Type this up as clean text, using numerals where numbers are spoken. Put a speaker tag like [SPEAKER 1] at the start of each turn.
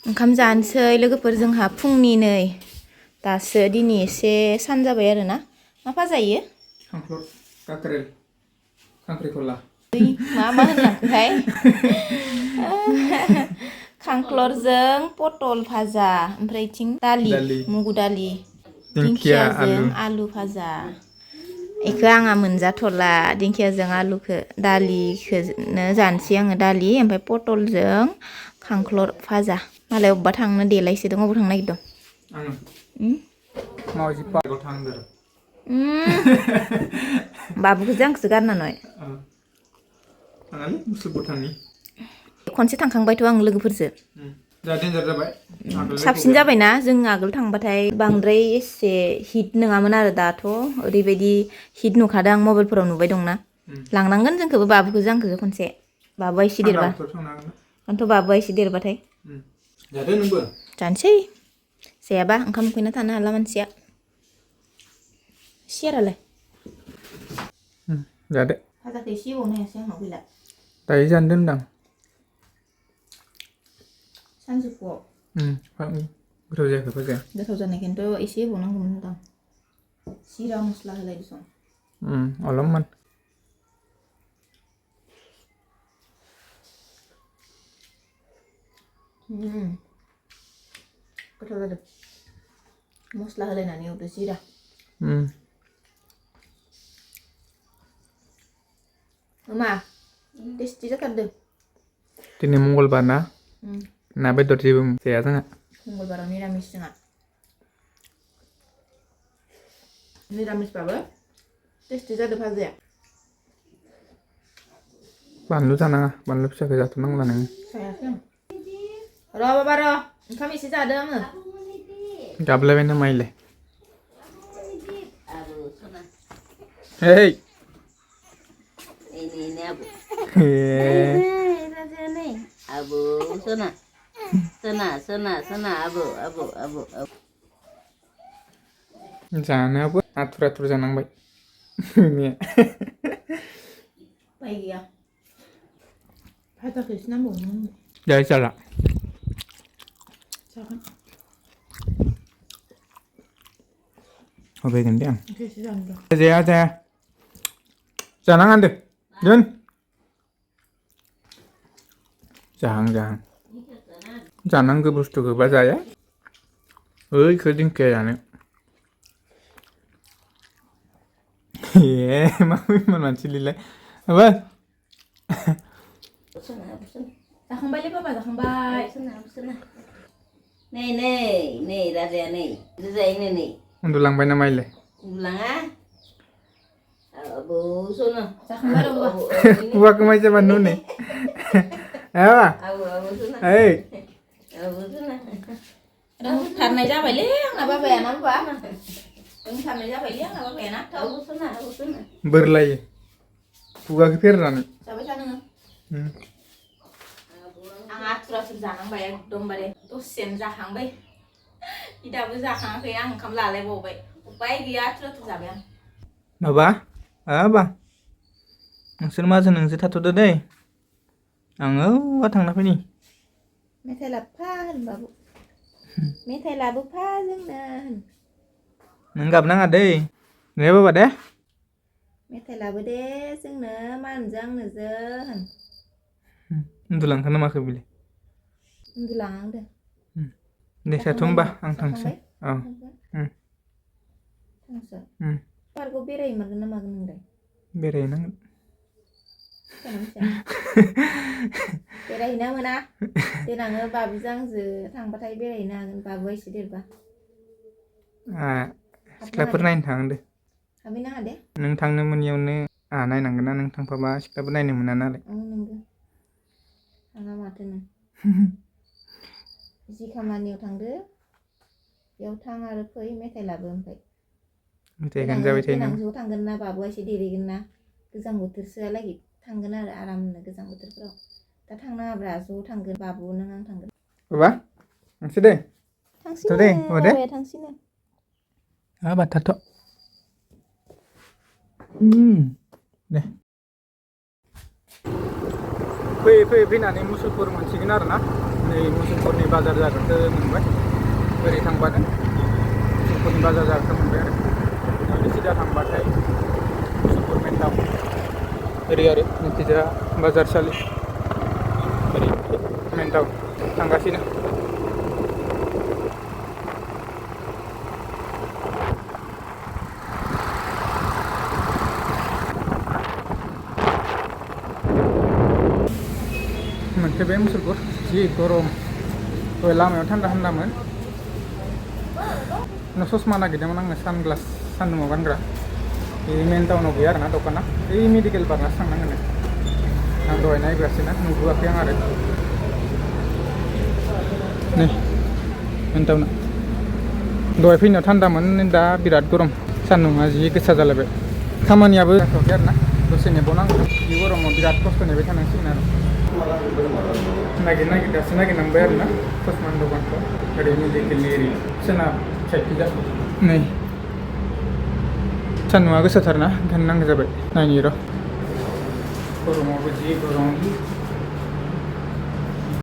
[SPEAKER 1] ओंखाम जानोसै लोगोफोर जोंहा फुंनि नै दासो दिनै एसे सान जाबाय आरोना मा भाजा इयो
[SPEAKER 2] खांख्लर काक्रेल खांख्रिखला
[SPEAKER 1] मा होनलांखोहाय खांख्लरजों पटल भाजा ओमफ्राय इथिं दालि मुगु दालि दिंखियाजों आलु भाजा इखो आंहा मोनजाथ'ला दिंखियाजों आलुखो दालिखोनो जानोसै आङो दालि ओमफ्राय पटलजों खांख्लर भाजा मालाय अबेबा थांनो देलायसोदों अबाव थांनो नागिरदों
[SPEAKER 2] आङो मावजि पार्कआव थांदों
[SPEAKER 1] बाबुखौसो आंखौसो गारनानै
[SPEAKER 2] थाङालै मुसुलपुर थांनि
[SPEAKER 1] खनसे थांखांबायथ' आं लोगोफोरजो
[SPEAKER 2] जा डेन्जार जाबाय
[SPEAKER 1] साबसिन जाबायना जों आगोल थांबाथाय बांद्राय एसे हिट नङामोन आरो दाथ' ओरैबायदि हिट नुखादों आं मबाइलफोराव नुबाय दंना लांनांगोन जोंखौबो बाबुखौसो आंखौसो खनसे बाबुआ एसे देरबा आंथ' बाबुआ एसे देरबाथाय
[SPEAKER 2] जादो नोंबो
[SPEAKER 1] जानोसै जायाबा ओंखाम उखैना थानो हाला मानसिया सियारालाय
[SPEAKER 2] जादो
[SPEAKER 1] भाजाखौ एसे एवनो हायासै आंनाव गैला
[SPEAKER 2] दायो जानो दोनदां
[SPEAKER 1] सानजौफुआव
[SPEAKER 2] गोथाव जायाखै भाजाया
[SPEAKER 1] गोथाव जानायखायनोथ' एसे एवनांगौमोन होनदां जिरा मस्ला होलायदो सं
[SPEAKER 2] अलपमान
[SPEAKER 1] गोथाव जादों मस्ला होलायनानै एवदो जिरा मा टेस्टि जाथारदों
[SPEAKER 2] दिनै मंगलबार ना बेदर जेबो जाया जोंहा
[SPEAKER 1] मंगलबाराव निरामिस जोंहा निरामिसबाबो टेस्टि जादों भाजाया
[SPEAKER 2] बानलु जानाङा बानलु फिसाखौ जाथ'नांला नोङो
[SPEAKER 1] जायाखै आं र' बाबा र' ओंखाम एसे जादों आङो
[SPEAKER 2] गाबलायबाय नामा इलाय हेइ
[SPEAKER 3] Abu sana abu
[SPEAKER 2] जानायावबो आथुर आथुर जानांबाय
[SPEAKER 1] बाय गैया भाजाखौ एसे नांबावगौमोन
[SPEAKER 2] जाय जाला
[SPEAKER 1] जागोन
[SPEAKER 2] होफैगोन दे आं
[SPEAKER 1] एसे जानो र'
[SPEAKER 2] जाया जानाङा होनदों दोन जाहां जानांगौ बुस्थुखौबा जाया ओइखौ दिंखिया जानो मा मानसिलिलाय माबा
[SPEAKER 1] जाखांबायलै बाबा जाखांबाय
[SPEAKER 3] नै राजाया नै जायो नै
[SPEAKER 2] उन्दुलांबाय नामा इलाय
[SPEAKER 3] उन्दुलाङा आबौ सोना
[SPEAKER 1] जाखांबाय र' बाबा
[SPEAKER 2] खुगाखौ माइ जाबा नुनै आबा ओइ
[SPEAKER 1] रोंथारनाय जाबायलै आंना बाबायाना होनबा रोंथारनाय जाबायलै आंना बाबायाना
[SPEAKER 2] बोरलायो खुगाखौ फेरनानै
[SPEAKER 1] जाबाय था नोङो आं आथुर आथुर जानांबाय एकदमबारे दसेनो जाखांबाय दाबो जाखाङाखै आं ओंखाम लालायबावबाय उपाय गैया आथुर आथुर जाबाय आं
[SPEAKER 2] माबा नोंसोर माजों नोंसोर थाथ'दो दै आङो थांना फैनि
[SPEAKER 1] मेथाइ लाबोफा होन बाबु मेथाइ लाबोफा जोंनो होन
[SPEAKER 2] नों गाबनाङा दै दे बाबा दे
[SPEAKER 1] मेथाइ लाबो दे जोंनो मानोजो आंनोजो होन
[SPEAKER 2] उन्दुलांखोना माखो बिलाय
[SPEAKER 1] उन्दुलाङांदो
[SPEAKER 2] दे थाथ' होमबा आं थांसै औ
[SPEAKER 1] थांसै पार्कआव बेरायहैमारगोन ना मागोन नोंलाय
[SPEAKER 2] बेरायहैनांगोन
[SPEAKER 1] बेरायहैना मोना देनाङो बाबुजों आंजो थांबाथाय बेरायहैनो हागोन बाबुआ एसे देरबा
[SPEAKER 2] सिख्लाफोर नायनो थांगोन दे
[SPEAKER 1] हाबहैनाङा दे
[SPEAKER 2] नों थांनो मोनियावनो आंहा नायनांगोन ना नों थांफाबा सिख्लाफोर नायनो मोना नालाय
[SPEAKER 1] नंगौ थाङा माथो नों जि खामानियाव थांदो बेयाव थां आरो फै मेथाइ लाबो ओमफ्राय
[SPEAKER 2] मेथाइखौनो जाबाय थायो
[SPEAKER 1] देनां ज' थांगोन ना बाबुआ एसे देरहैगोन ना गोजां बोथोरसोआलागै थांगोन आरो आरामनो गोजां बोथोरफोराव दा थांनाङाब्रा ज' थांगोन बाबु नों आं थांगोन
[SPEAKER 2] बाबा थांसै दे
[SPEAKER 1] थांसैनो
[SPEAKER 2] दे
[SPEAKER 1] बाबाया थांसैनो
[SPEAKER 2] हाबा थाथ' दे फैनानै मुसुलपुर मोनसिगोन आरो ना नै मुसुलफुरनि बाजार जाग्राखौ मोनबाय ओरै थांबानो मुसुलफुरनि बाजार जाग्राखौ मोनबाय आरो ओरै सिदा थांबाथाय मुसुलफुर मेन टाउन ओरै आरो नैखिजा बाजारसालि ओरै मेन टाउन थांगासिनो मोनफैबाय मुसुलफुर जि गरम दहाय लामायाव थान्दा थान्दामोन ससमा नागिरदोंमोन आङो सानग्लास सान्दुङाव गानग्रा बे मेन टाउनाव गैया आरोना दखाना बै मेडिकेल बारनासो थांनांगोन आं दहाय नायगासिनो नुबोआखै आं आरो नै मेन टाउना दहाय फैनायाव थान्दामोन दा बिराद गरम सान्दुङा जि गोसा जालायबाय खामानियाबो जाथ'वाखै आरोना दसे नेबावनांगौ बे गरमाव बिराद खस्थ' नेबाय थानांसिगोन आरो दासो नागिरनांबाय आरोना ससमान दखानखौ ओरै मेडिकेलनि एरि सोनाब साइडखिजा नै सान्दुङा गोसाथारना ओंखायनो नांगौ जाबाय नायनि र' गरमावबो जि गरम